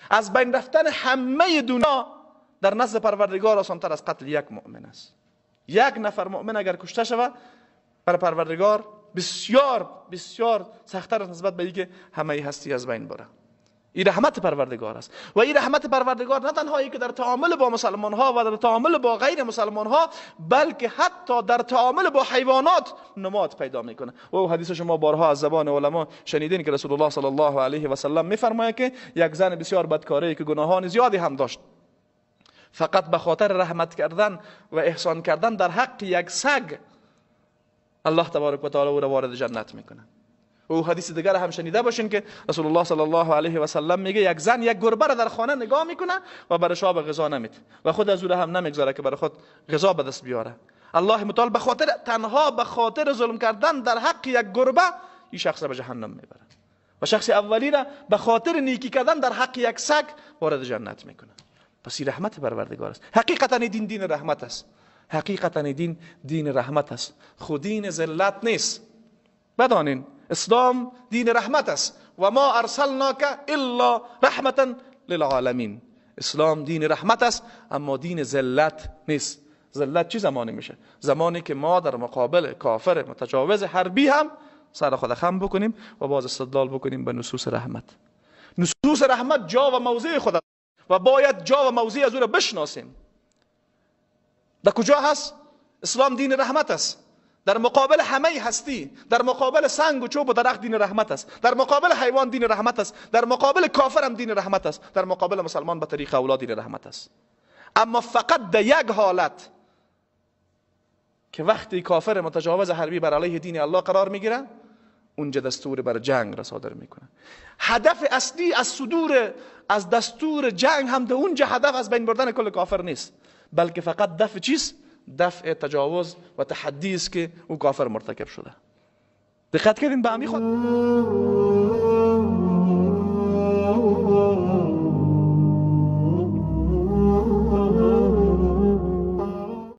از بین رفتن همه دنیا در نزد پروردگار آسانتر از قتل یک مؤمن است. یک نفر مؤمن اگر کشته شود بر پروردگار بسیار بسیار سخت‌تر است نسبت به اینکه همه هستی از بین بره. این رحمت پروردگار است. و این رحمت پروردگار نه تنها که در تعامل با مسلمان ها و در تعامل با غیر مسلمان ها، بلکه حتی در تعامل با حیوانات نماد پیدا میکنه. و او حدیث شما بارها از زبان علما شنیدین که رسول الله صلی الله علیه و سلم میفرماید که یک زن بسیار بدکاره که گناهان زیادی هم داشت، فقط به خاطر رحمت کردن و احسان کردن در حق یک سگ الله تبارک و تعالی او را وارد جنت میکنه. او حدیث دیگر هم شنیده باشین که رسول الله صلی الله علیه و سلم میگه یک زن یک گربه را در خانه نگاه میکنه و برای شاب غذا نمیده و خود از او را هم نمیگذاره که برای خود غذا به دست بیاره. الله متعال به خاطر تنها به خاطر ظلم کردن در حق یک گربه این شخص را به جهنم میبره و شخص اولی را به خاطر نیکی کردن در حق یک سگ وارد جنت میکنه. پس این رحمت پروردگار است. حقیقتا دین دین رحمت است. حقیقتا دین دین رحمت است. خود دین ذلت نیست. بدانین اسلام دین رحمت است. و ما ارسلناک الا رحمتا للعالمین. اسلام دین رحمت است، اما دین ذلت نیست. ذلت چه زمانی میشه؟ زمانی که ما در مقابل کافر متجاوز حربی هم سر خود خم بکنیم و باز استدلال بکنیم به نصوص رحمت. نصوص رحمت جا و موضع خود و باید جا و موضع از او را بشناسیم. در کجا هست؟ اسلام دین رحمت است. در مقابل همه هستی، در مقابل سنگ و چوب و درخت دین رحمت است، در مقابل حیوان دین رحمت است، در مقابل کافر هم دین رحمت است، در مقابل مسلمان به طریق اولا دین رحمت است. اما فقط در یک حالت که وقتی کافر متجاوز حربی بر علیه دین الله قرار میگیره، اونجا دستور بر جنگ را صادر میکنه. هدف اصلی از صدور از دستور جنگ هم در اونجا هدف از بین بردن کل کافر نیست، بلکه فقط دفع چیست؟ دفع تجاوز و تحدی است که او کافر مرتکب شده. دقت کردین به امی خود.